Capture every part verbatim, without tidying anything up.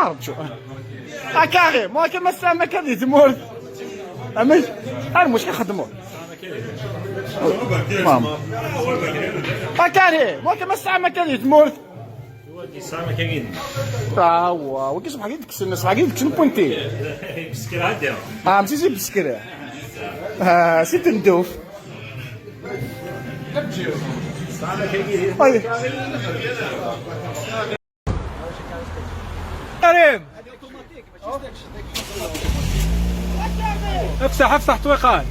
Arǧu. A Karim, ma kan ma tesɛam akka di tmurt. Amek? Ar muc ixedmu. Mam. A Karim, ma kan ma tesɛam akka di tmurt. Awa, wagi ṣbeḥ i d-kksen, ṣbeḥ i d-kksen punti. Beskra hadda. Ah, msisi beskra. Ah, si tenduf. Ay. Karim. افتح، افتح طويقان.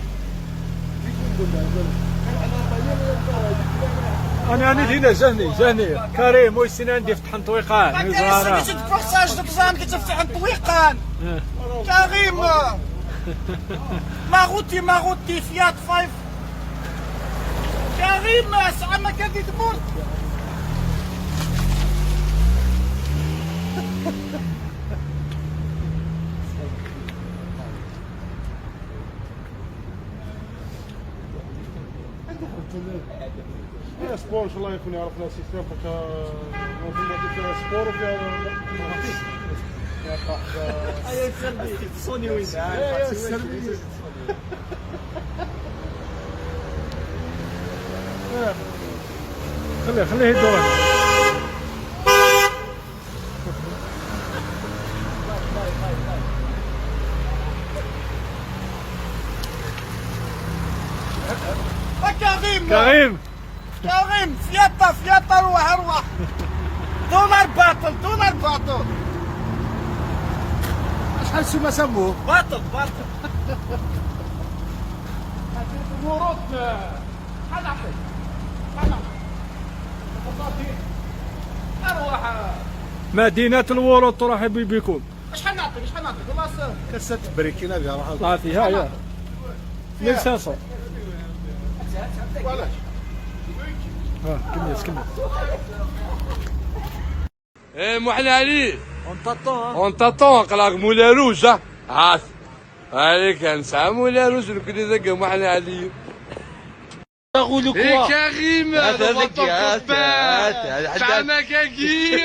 انا انا هنا جاني جاني كريم ويسين عندي فتحن طويقان. ما كاينش، كي تدفع ساج دبزان كي تفتح طويقان. كريم. ما غوتي، ما غوتي فيات فايف. كريم، ساعة ما كان يدمر. سبور، ان شاء الله يكون يعرفنا سيستم، حتى منظومه فيها سبور وفيها فيها صاحب. ايوا السربي، صوني وين؟ ايوا السربي. خليه، خليه يدور. كريم. كريم. كريم، فياتا، فياتا، روح، روح. دولار باطل، دولار باطل. شحال السومة سموه؟ باطل، باطل. الورود، آه، شحال نعطيك؟ شحال نعطيك؟ أرواح. مدينة الورود ترحب بكم. شحال نعطيك؟ شحال نعطيك؟ والله س- كاسة بريكينا ديال راح صافي، ها هي. ألف وخمسمية. ها، كمل، كمل. ايه، محل علي. اون تاتون، ها؟ اون تاتون، قلاق مولا روج، ها؟ هات. هذيك نسعى مولا روج، نكون ذاك محل علي. تقول ايه كوا؟ كريم، هات هذا هذيك، هات، هات، هات. زعما كاكي.